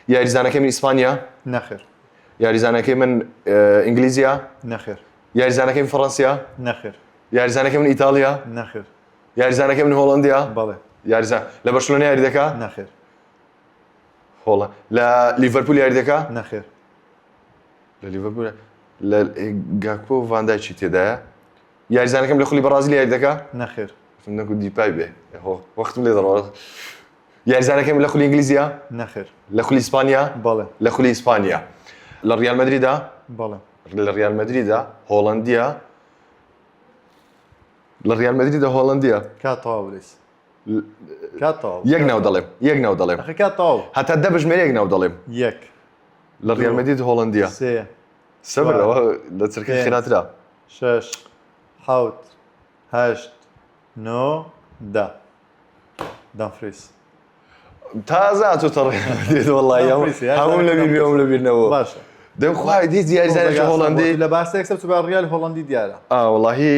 یاریزانەکەی من ئیسپانیا؟ نەخێر. یاریزانەکەی من ئینگلیزیە؟ نەخێر. یاریزانەکەی من فەڕەنسیە؟ نەخێر. یاریزانەکەی من ئیتاڵیا؟ نەخێر. یاریزانەکەی من هۆڵەندیە؟ بەڵێ. یاریزان لە بەرشلۆنە یاری دەکا؟ نەخێر. هۆڵە لە لیڤەرپول یاری دەکا؟ نەخێر. لە لیڤەرپول لە گاکپۆ و ڤاندایکی تێدایە؟ یاریزانەکەم لە خولی بەڕازیل یاری دەکا؟ نەخێر. نەکو دیپای بێ وەختم لێ دەڕۆ یاریزانەکەم لە خولی ئینگلیزیە؟ نەخێر. لە خولی ئیسپانیا؟ بەڵێ. لە خولی ئیسپانیا. لە ڕیال مەدریدا؟ بەڵێ. لە ڕیال مەدریدا هۆڵەندیە؟ لە ڕیال مەدریدا هۆڵەندیە؟ کات تەواو بلیس. کات تەواو. یەک ناو دەڵێم. یەک ناو دەڵێم. ئەخە کات تەواو. هەتا دە بژمێر یەک ناو دەڵێم. یەک. لە ڕیال مەدرید هۆڵەندیە. سێ. سەبر ئەوە لە چرکە خێراترە. شەش. حەوت. هەشت. نۆ. دە. دەمفریس. تازە هاتۆتە ڕێ وەڵی هەموو لەبیر بێ هەموو لەبیر نەبوو باشە دەم خوای دیت یاریزانێکی هۆڵەندی لە بارسا یەکسەر چوو بە ڕیال هۆڵەندی دیارە ئا وەڵاهی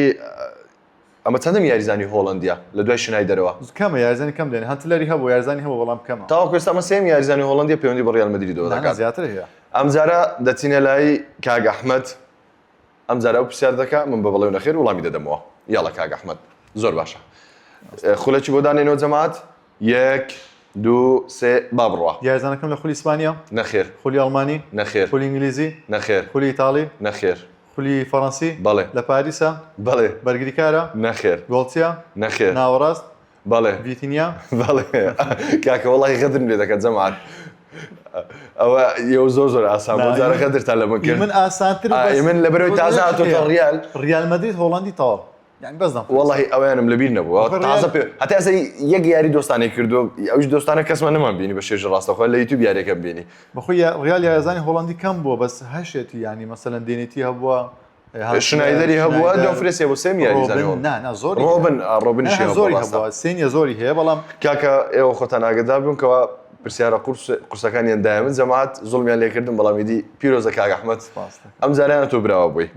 ئەمە چەندەم یاریزانی هۆڵەندیە لە دوای شنایدەرەوە کەمە یاریزانی کەم دێنێ هەنتلەری هەبوو یاریزانی هەبوو بەڵام کەمە تاوەکو ئێستا ئەمە سێیەم یاریزانی هۆڵەندیە پەیوەندی بە ڕیال مەدریدەوە نا نا دەکات زیاتر هەیە ئەمجارە دەچینە لای کاک ئەحمەد ئەمجارە ئەو پرسیار دەکا من بە بەڵێ و نەخێر وڵامی دەدەمەوە یاڵا کاک ئەحمەد زۆر باشە خولەکی بۆ دانێنەوە جەماعەت یەک دوو سێ با بڕوا. یاریزانەکەم لە خولی ئیسپانیا؟ نەخێر. خولی ئەڵمانی؟ نەخێر. خولی ئینگلیزی؟ نەخێر. خولی ئیتاڵی؟ نەخێر. خولی فەڕەنسی؟ بەڵێ. لە پاریسە؟ بەڵێ. بەرگریکارە؟ نەخێر. گۆڵچییە؟ نەخێر. ناوەڕاست؟ بەڵێ. ڤیتینیا؟ بەڵێ. کاکە وەڵاهی غەدرم لێ دەکەن جەماعەت. ئەوە یەو زۆر زۆر ئاسان بوو جارە غەدرتان لە من کرد. من ئاسانتر بەس من لەبەرەوەی تازە هاتۆتە ڕیال. ڕیال مەدرید هۆڵەندی تەواو. یانی بەس دەم وەڵاهی ئەویانم لەبیر نەبوو تازە پێ هەتا ئێستا یەک یاری دۆستانەی کردو ئەویش دۆستانە کەسمان نەمان بینی بە شێژی ڕاستەخۆ لە یوتیوب یاریەکەم بینی. بەخۆی ڕیال یاریزانی هۆڵەندی کەم بووە بەس هەشێتی یانی مەسەلەن دێنێتی هەبووە شنایدەری هەبووە دۆفرێس هەبوو سێم یاریزانی ڕۆبن نا نا زۆری ڕۆبن ڕۆبنیشی هەبووە زۆری هەبووە سێ نیە زۆری هەیە بەڵام کاکە ئێوە خۆتان ئاگادار بوون کەوا پرسیارە قورس قورسەکانیان دایە من جەماعەت زوڵمیان لێکردم بەڵام ئیدی پیرۆزە کاک ئەحمەد ئەم جارەیان تۆ براوە بووی.